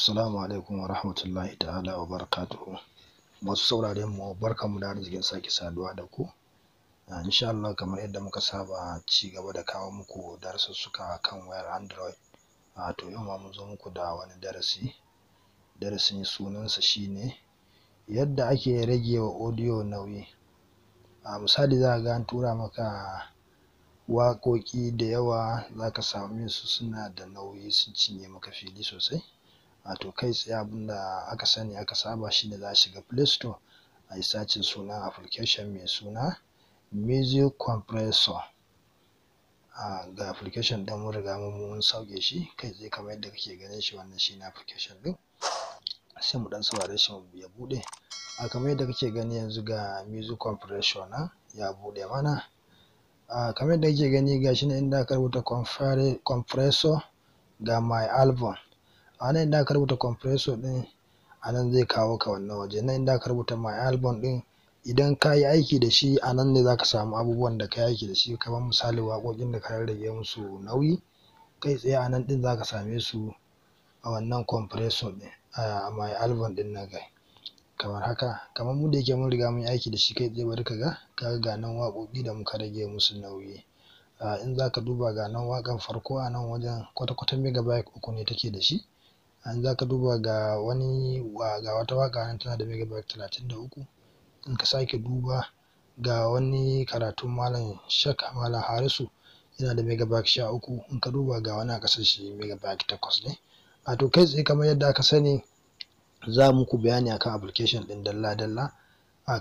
Assalamu alaikum wa rahmatullahi ta'ala wa barakatuhu. Masu sauraren mu, barkanmu da arzikin sake saduwa da ku. Insha Allah, kamar yadda muka saba ci gaba da kawo muku darussuka kan wayar Android. To, yau ma mun zo muku da wani darasi. Darasin sunansa shine yadda ake rage wa audio nauyi. A misali, za ka ga an tura maka waƙoƙi da yawa, za ka same su suna da nauyi, sun cinye maka fili sosai. To, kai tsaye abinda aka sani aka saba shine za a shiga Play Store a yi searching sunan application mai suna Music Compressor. Ga application ɗin, mun riga mun sauke shi kai tsaye kamar yadda kake ganin shi. Wannan shine application ɗin. Sai mu ɗan saurare shi ya buɗe. Kamar yadda kake gani, yanzu ga Music Compressor nan ya buɗe mana. Kamar yadda kake gani, ga shi nan inda aka rubuta compressor, ga my album. A nan inda aka rubuta compressor ɗin, a nan zai kawo ka wannan waje. Nan inda aka rubuta my album ɗin, idan ka yi aiki da shi, a nan ne za ka samu abubuwan da ka yi aiki da shi, kamar misali waƙoƙin da ka rarrage musu nauyi. Kai tsaye a nan ɗin za ka same su, a wannan compressor ɗin, a my album ɗin nan kai. Kamar haka, kamar mu da yake mun riga mun yi aiki da shi, kai tsaye bari ka ga, ka ga nan waƙoƙi da muka rage musu nauyi. In za ka duba, ga nan waƙan farko a nan wajen, kwata-kwata megabyte 3 ne take da shi. In za ka duba, ga wani, ga wata waƙa nan tana da megabyte 33. In ka sake duba, ga wani karatun Malam Shak Malam Harisu, yana da megabyte 13. In ka duba, ga wani a ƙasar shi, megabyte 8 ne. To, kai tsaye kamar yadda aka sani, za muku bayani akan application ɗin dalla-dalla.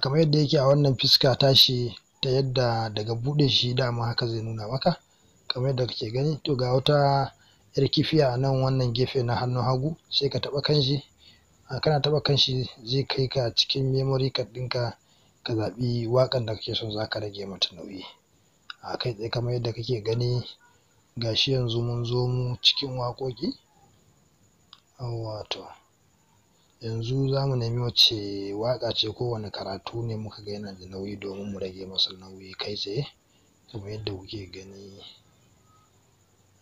Kamar yadda yake a wannan fuska tashi, ta yadda daga buɗe shi dama haka zai nuna maka, kamar yadda kake gani. To, ga wata yar kifiya a nan wannan gefe na hannun hagu, sai ka taɓa kan shi. Kana taɓa kan shi, zai kai ka cikin memory card ɗinka, ka zaɓi waƙan da kake son za ka rage mata nauyi. Kai tsaye kamar yadda kake gani, ga shi yanzu mun zo mu cikin waƙoƙi. Yawwa, to, yanzu za mu nemi wacce waƙa ce ko wane karatu ne muka ga yana da nauyi domin mu rage masa nauyi kai tsaye, kamar yadda kuke gani.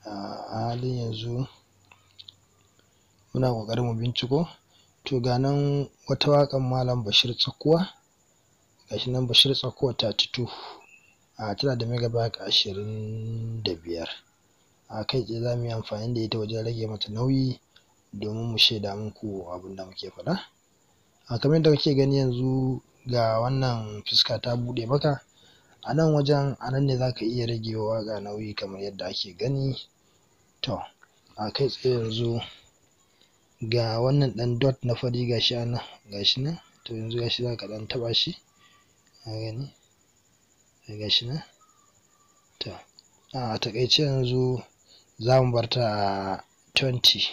A halin yanzu muna ƙoƙarin mu binciko. To, ga nan wata waƙan Malam Bashir Tsakuwa, ga shi nan Bashir Tsakuwa 32, tana da megabyte 25. Kai tsaye za mu yi amfani da ita wajen rage mata nauyi domin mu shaida muku abin da muke faɗa. Kamar yadda kake gani, yanzu ga wannan fuska ta buɗe maka. A nan wajen, a nan ne za ka iya rage wa waƙa nauyi, kamar yadda ake gani. To, kai tsaye yanzu ga wannan ɗan dot na fari, ga shi a nan, ga shi nan. To, yanzu ga shi za ka ɗan taɓa shi, ka gani, ga shi nan. To, a taƙaice yanzu za mu bar ta a 20.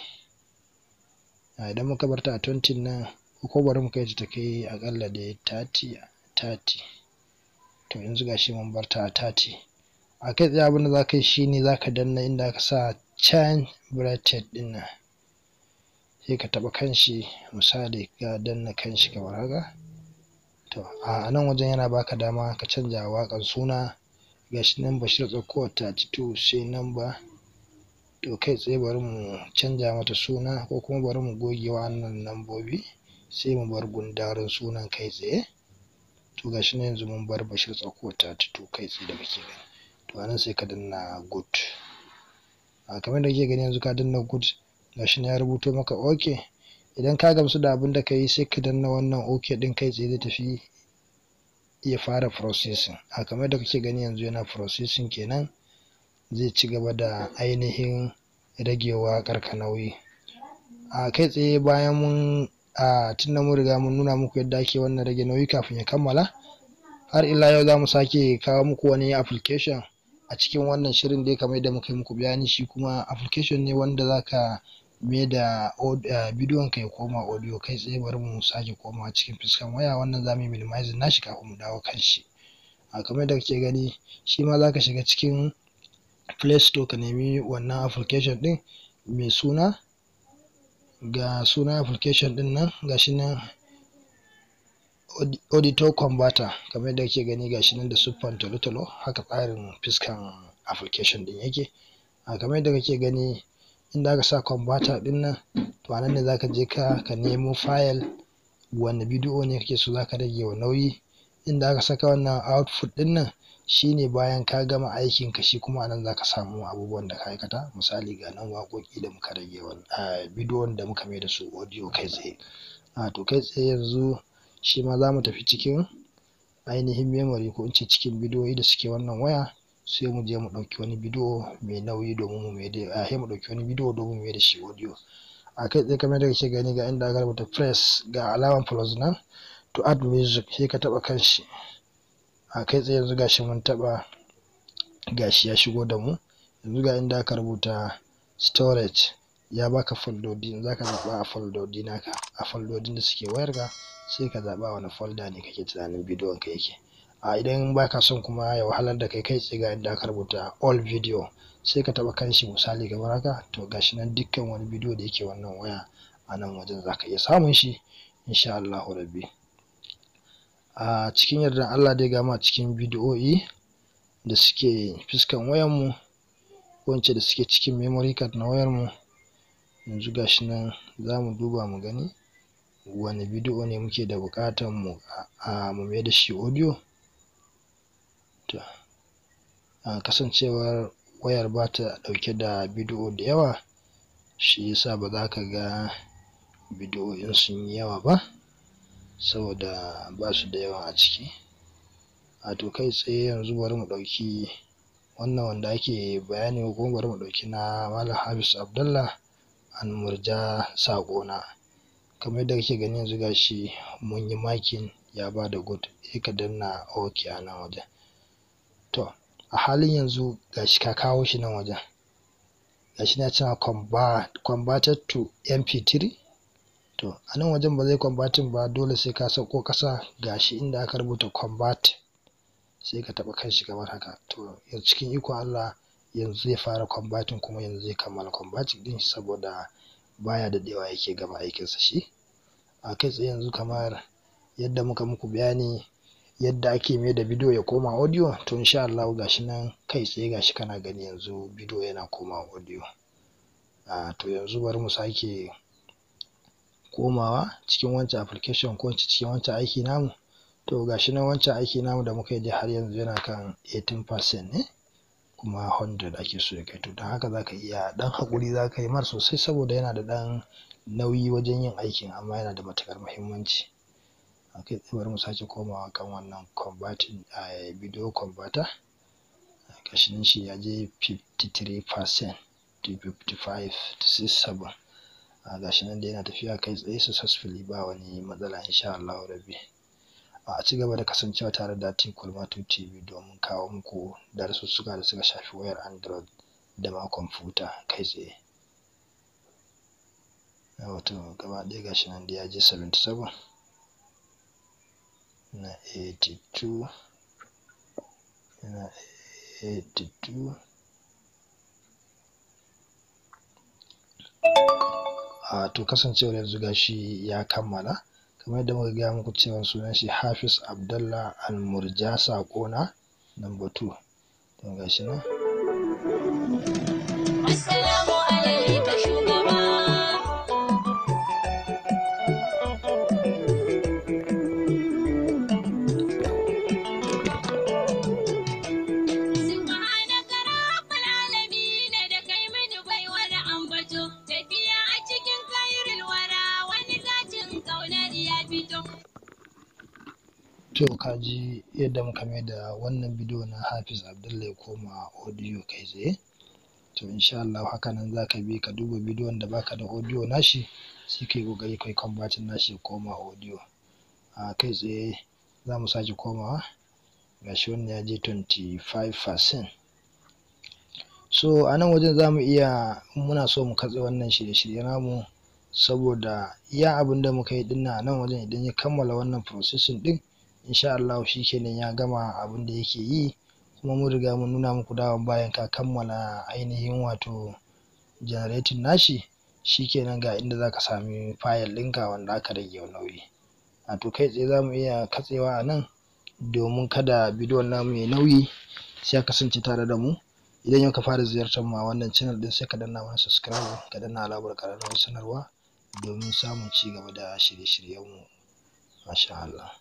Idan muka bar ta a 20 nan, ko bari mu kai ta kai aƙalla dai 30, 30. To, yanzu ga shi mun bar ta a 30. Kai tsaye abin da za ka yi shine za ka danna inda aka sa change bracket ɗin nan, sai ka taɓa kan shi. Misali, ka danna kan shi kamar haka. To, a nan wajen yana baka dama ka canja waƙan suna. Ga shi nan Bashir Tsakuwa 32, sai number. To, kai tsaye bari mu canja mata suna, ko kuma bari mu goge wa'annan lambobi, sai mu bar gundarin sunan kai tsaye. To, ga shi nan yanzu mun bar Bashir Tsakuwa 32 kai tsaye da kake gani. To, a nan sai ka danna good. Kamar da kake gani, yanzu ka danna good, ga shi nan ya rubuto maka okay. Idan ka gamsu da abin da ka yi, sai ka danna wannan okay ɗin, kai tsaye zai tafi ya fara processing. Kamar da kake gani, yanzu yana processing kenan, zai ci gaba da ainihin rage waƙar ka nauyi. Kai tsaye bayan mun a tunda mun riga mun nuna muku yadda ake wannan rage nauyi, kafin ya kammala, har ila yau za mu sake kawo muku wani application a cikin wannan shirin dai, kamar yadda muka yi muku bayani. Shi kuma application ne wanda zaka mai da bidiyon ka ya koma audio. Kai tsaye bari mu sake komawa cikin fuskan waya. Wannan za mu yi minimizing nashi kafin mu dawo kan shi. Kamar yadda kake gani, shi ma zaka shiga cikin Play Store ka nemi wannan application ɗin mai suna, ga sunan application ɗin nan, gashi nan, Auditor Converter. Kamar yadda kake gani, gashi nan da siffan talo-talo, haka tsarin fuskan application ɗin yake. Kamar yadda kake gani, Inda aka sa converter ɗin nan, to a nan ne zaka je ka nemo file, wane bidiyo ne kake so zaka rage wa nauyi. Inda aka saka wannan output ɗin nan shine bayan ka gama aikin ka, shi kuma anan zaka samu abubuwan da ka aikata. Misali, ga nan waƙoƙi da muka rage wa bidiyon da muka mai da su audio kai tsaye. To kai tsaye yanzu shi ma zamu tafi cikin ainihin memory, ko in ce cikin bidiyoyi da suke wannan waya, sai mu je mu ɗauki wani bidiyo mai nauyi domin mu mai da sai mu ɗauki wani bidiyo domin mu mai da shi audio a kai tsaye. Kamar yadda kake gani, ga inda aka rubuta press, ga alaman plus nan, to add music, sai ka taɓa kan shi a kai tsaye. Yanzu gashi mun taɓa, gashi ya shigo da mu. Yanzu ga inda aka rubuta storage, ya baka foldodi, zaka zaɓa a foldodi naka, a foldodin da suke wayarka, sai ka zaɓa wani folder ne kake tunanin bidiyon ka yake. A idan baka son kuma ya wahalar da kai, kai tsaye ga inda aka rubuta all video, sai ka taɓa kan shi, misali kamar haka. To gashi nan, dukkan wani bidiyo da yake wannan waya a nan wajen zaka iya samun shi, insha Allahu rabbi. A cikin yardan Allah dai, gama cikin bidiyoyi da suke fuskan wayan mu, ko in ce da suke cikin memory card na wayar mu. Yanzu gashi nan, zamu duba mu gani wane bidiyo ne muke da buƙatan mu a mu mai da shi audio. To a kasancewar wayar bata ɗauke da bidiyo da yawa, shi yasa ba za ka ga bidiyoyin sun yi yawa ba, saboda ba su da yawa a ciki. A to kai tsaye yanzu bari mu ɗauki wannan wanda ake bayani, ko kuma bari mu ɗauki na Malam Hafiz Abdallah an murja saƙona. Kamar yadda kake gani, yanzu gashi mun yi marking, ya bada good, sai ka danna OK a nan wajen. To a halin yanzu gashi ka kawo shi nan wajen, gashi na cewa converted to mp3. To a nan wajen ba zai converting ba, dole sai ka sauko ƙasa, gashi inda aka rubuta convert, sai ka taɓa kanshi kamar haka. To cikin ikon Allah yanzu zai fara converting, kuma yanzu zai kammala converting ɗin, saboda baya daɗewa yake gama aikinsa shi a kai tsaye. Yanzu kamar yadda muka muku bayani yadda ake mai da bidiyo ya koma audio, to insha Allah gashi nan kai tsaye, gashi kana gani, yanzu bidiyo yana koma audio. A to yanzu bari mu sake komawa cikin wancan application, ko cikin wancan aiki namu. To gashi nan, wancan aiki namu da muka yi dai har yanzu yana kan 18% ne, kuma 100 ake so ya kai. To don haka zaka iya ɗan haƙuri, zaka yi mar sosai, saboda yana da ɗan nauyi wajen yin aikin, amma yana da matuƙar muhimmanci. A kai tsaye bari mu sake komawa kan wannan converting, a video converter. Gashi nan shi ya je 53% to 55 to 67. A gashi nan dai yana tafiya kai tsaye successfully, ba wani matsala, insha Allahu rabbi. A ci gaba da kasancewa tare da Kulmatu TV domin kawo muku darussuka da suka shafi wayar Android da ma kwamfuta kai tsaye. Wato gaba ɗaya gashi nan dai ya je 77 na 82 na 82. A to kasancewar yanzu gashi ya kammala, kamar yadda muka gaya muku cewa sunan shi Hafiz Abdallah Al-Murja Saƙona number 2. To gashi nan. Assalamu alaika shugaba. Subhanaka rabbal alamin da kai mini baiwar ambato, tafiya a cikin khairul wara, wani zatin kaunar ya fito. To ka ji yadda muka mai da wannan bidiyo na Hafiz Abdallah ya koma audio kai tsaye. To insha Allah haka nan zaka bi ka duba bidiyon da baka da audio nashi, sai kai kokari kai converting nashi ya koma audio a kai tsaye. Za mu sake komawa, gashi wannan ya je 25%. So a nan wajen za mu iya, in muna so, mu katse wannan shirye-shirye namu, saboda iya abin da muka yi ɗin nan a nan wajen, idan ya kammala wannan processing ɗin, insha Allah shikenan, ya gama abin da yake yi. Kuma mun riga mun nuna muku daman bayan ka kammala ainihin wato generating nashi, shikenan, ga inda zaka sami file ɗinka wanda aka rage wa nauyi. A to kai tsaye za mu iya katsewa a nan domin kada bidiyon namu yayi nauyi. Sai a kasance tare da mu. Idan yau ka fara ziyartar mu a wannan channel ɗin, sai ka danna mana subscribe, ka danna alamar ƙararrawar sanarwa domin samun ci gaba da shirye-shiryenmu. Masha Allah.